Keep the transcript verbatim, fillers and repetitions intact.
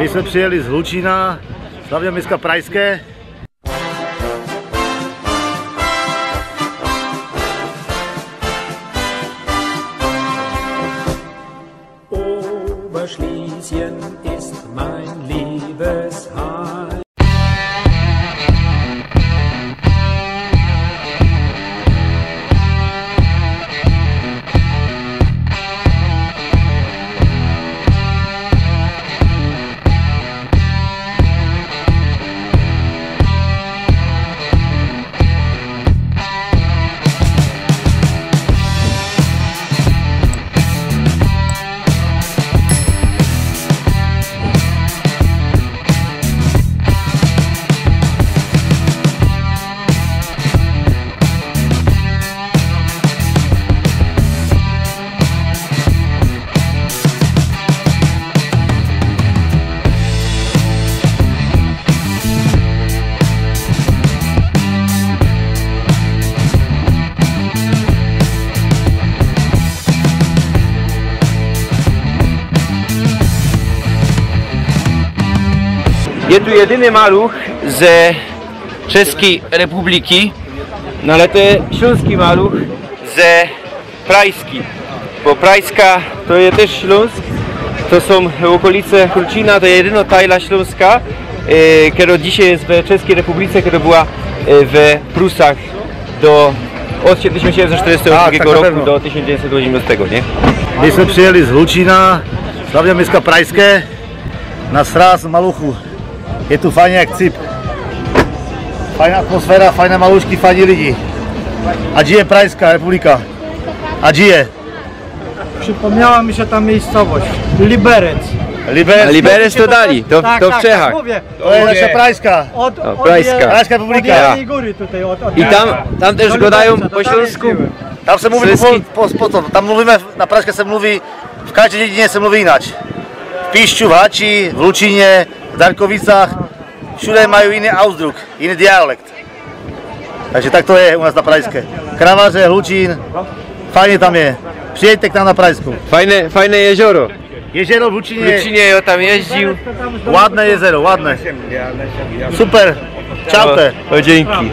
My jymy przijeli z Hulčina, sławne miysko Prajske. Oberschlesien ist mein Liebesheim. Je tu jedyny maluch ze Czeskij Republiki, no ale to je ślōnski maluch ze Prajski. Bo Prajska to je tyż Ślōnsk, to sōm ôkolice Hulczina, to je jedynŏ tajla ślōnska, e, kero dzisiej je we Czeskij Republice, kero była, e, we Prusach do, ôd tysiōnc siedymset sztydziestego drugigo roku do tysiōnc dziewiyńćset ôziymnŏstego, niy? My jymy przijeli z Hulczina, sławne miysko Prajske, na sraz maluchu. Je tu fajnie jak cyp. Fajna atmosfera, fajne maluszki, fajni ludzie. A gdzie je Prajska Republika? A gdzie je? Przypomniała mi się ta miejscowość. Liberec. Liberec. A Liberec to dali, to, tak, to w tak, Czechach. Tak mówię. To je nasza Prajska. Od, od Prajska. Je-, Prajska Republika. Od Jasnej Góry tutaj, od, od I tam, tam tyż godajōm po ślōnsku. Tam se mōwi po, po, po co? Tam mōwimy, na Prajsce se mōwi, w kŏżdij dziedzininie se mōwi inaczyj. W Piszczu, w Haczi, w Hulczinie, w Darkowicach. Wszyjde majōm jiny ausdruk, jiny dialekt. Tak że tak to je u nas na Prajsce. Krawarze, Hulczin, fajnie tam je. Przijedzcie k nam na Prajsku. Fajne, fajne jezioro. Jezioro w Hulczinie. W Hulczinie jŏ tam jeździōł. Ładne jezero, ładne. Super. Ciao te. Ô, dziynki.